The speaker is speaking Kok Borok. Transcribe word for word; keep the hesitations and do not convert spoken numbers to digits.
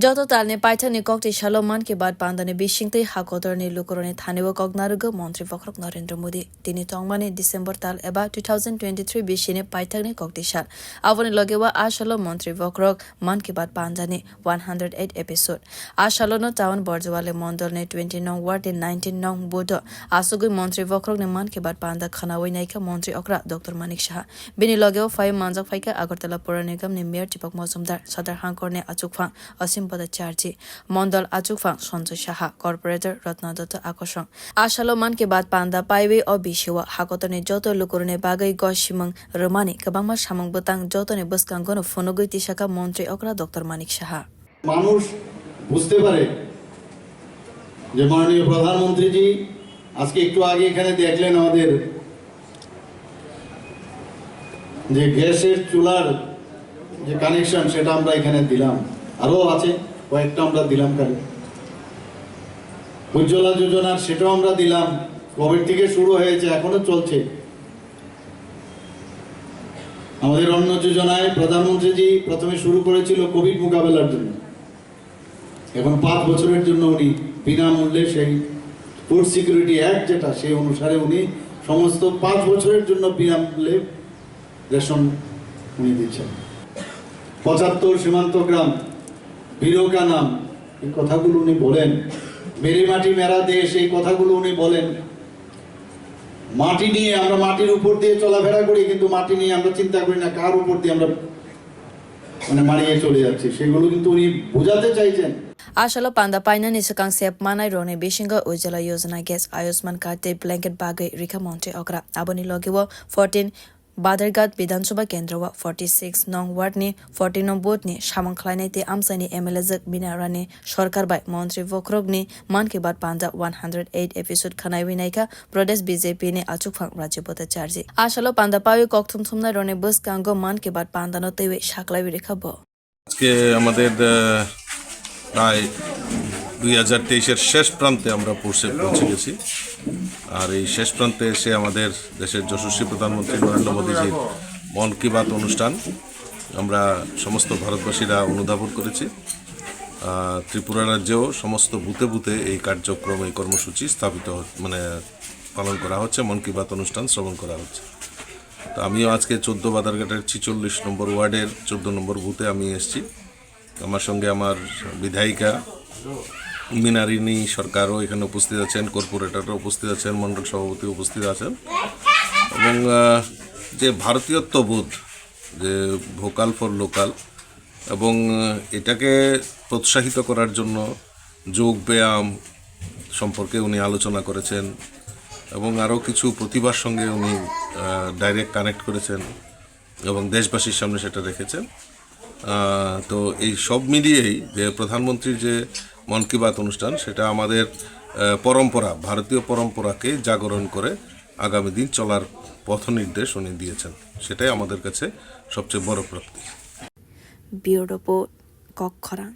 Joto talni paithakni kokti salo Mann Ki Baat pandani bisingtwi hakotorni lukurokni thanio kok narwgo Montri Bokhorok Narendra Modi. Tini tongmani December tal eba two thousand twenty-three bisini paithakni kokti sal. Aboni logeo a salo Montri Bokhorok Mann Ki Baat pandani one hundred eight episode. A salono town Borjwale mondolni twenty nong ward ni nineteen nong booth-o asugwi Montri Bokhorokni Mann Ki Baat panda khwnawi naikha Montri okra Doctor Manik Saha. Bini logeo phai manjak phaikha Agartala Pura Nigamni Mayor Deepak Majumdar, Sadar Hangkorni achukphang Asim Bhattacharjee, Mondol achukphang Sanjoy Saha, Corporator Ratna Datta Akosong. A salo Mann Ki Baat panda paiwi o bisio hakotorni joto lukurokni bagwi gosimung rwmani kwbangma samung bwtang jotoni bwskangono phunugwi tisakha Montri okra Doctor Manik Saha. মানুষ বুঝতে পারে যে মাননীয় প্রধানমন্ত্রীজি আজকে একটু আগে এখানে দেখলেন আমাদের যে গ্যাসের চুলার যে কানেকশন, সেটা আমরা এখানে দিলাম, আরও আছে কয়েকটা আমরা দিলাম খালি। উজ্জ্বলা যোজনার সেটাও আমরা দিলাম, কবে থেকে শুরু হয়েছে, এখনো চলছে। আমাদের অন্ন যোজনায় প্রধানমন্ত্রীজি প্রথমে শুরু করেছিল কোভিড মোকাবেলার জন্য, এখন পাঁচ বছরের জন্য উনি বিনামূল্যে সেই ফুড সিকিউরিটি অ্যাক্ট যেটা, সেই অনুসারে উনি সমস্ত পাঁচ বছরের জন্য বিনামূল্যে রেশন উনি দিচ্ছেন। পঁচাত্তর সীমান্ত গ্রাম, বিরোকা নাম, এই কথাগুলো উনি বলেন। মেরি মাটি মেরা দেশ, এই কথাগুলো উনি বলেন। মাটি নিয়ে আমরা মাটির উপর দিয়ে চলাফেরা করি, কিন্তু মাটি নিয়ে আমরা চিন্তা করি না কার উপর দিয়ে আমরা মানে মারিয়ে চলে যাচ্ছি, সেগুলো কিন্তু উনি বোঝাতে চাইছেন। A salo panda painani swkang sep manai rokni bisingo Ujjwala Yojana gas, Ayushman card tei blanket bagwi rikha Montri okra. Aboni logeo fourteen Badharghat Bidhan Sabha kendro o forty six nong ward ni forty nong booth ni samung khlainai tei amchaini M L A jwk Bina Rani sorkar bai Montri Bokhorokni Mann Ki Baat panda one hundred eight episode khwnaiwi naikha Pradesh B J P ni achukphang Rajib Bhattacharjee. A salo panda paiwi kok thumthumnai rokni bwskango Mann Ki Baat pandano twiwi saklaiwi rikha bo. আজকে আমাদের আহ, প্রায় দুই হাজার তেইশের শেষ প্রান্তে আমরা পৌঁছে পৌঁছে গেছি। আর এই শেষ প্রান্তে এসে আমাদের দেশের যশস্বী প্রধানমন্ত্রী নরেন্দ্র মোদীজির মন কি বাত অনুষ্ঠান আমরা সমস্ত ভারতবাসীরা অনুধাবন করেছি। আহ, ত্রিপুরা রাজ্যেও সমস্ত বুথে বুথে এই কার্যক্রম, এই কর্মসূচি স্থাপিত হ- মানে পালন করা হচ্ছে, মন কি বাত অনুষ্ঠান শ্রবণ করা হচ্ছে। তো আমিও আজকে চোদ্দ বাদারঘাটের ছেচল্লিশ নম্বর ওয়ার্ডের চোদ্দ নম্বর বুথে আমি এসেছি। আমার সঙ্গে আমার বিধায়িকা মিনারিনী সরকারও এখানে উপস্থিত আছেন, কর্পোরেটররা উপস্থিত আছেন, মণ্ডল সভাপতি উপস্থিত আছেন। এবং আহ, যে ভারতীয়ত্ববোধ, যে ভোকাল ফর লোকাল, এবং আহ, এটাকে প্রোৎসাহিত করার জন্য যোগ ব্যায়াম সম্পর্কে উনি আলোচনা করেছেন এবং আরও কিছু প্রতিভার সঙ্গে উনি ডাইরেক্ট কানেক্ট করেছেন এবং দেশবাসীর সামনে সেটা রেখেছেন। আহ, তো এই সব মিলিয়েই যে প্রধানমন্ত্রীর যে মন কি বাত অনুষ্ঠান, সেটা আমাদের আহ, পরম্পরা, ভারতীয় পরম্পরাকে জাগরণ করে আগামী দিন চলার পথ নির্দেশ উনি দিয়েছেন। সেটাই আমাদের কাছে সবচেয়ে বড় প্রাপ্তি। Bureau Report, Kok Khorang.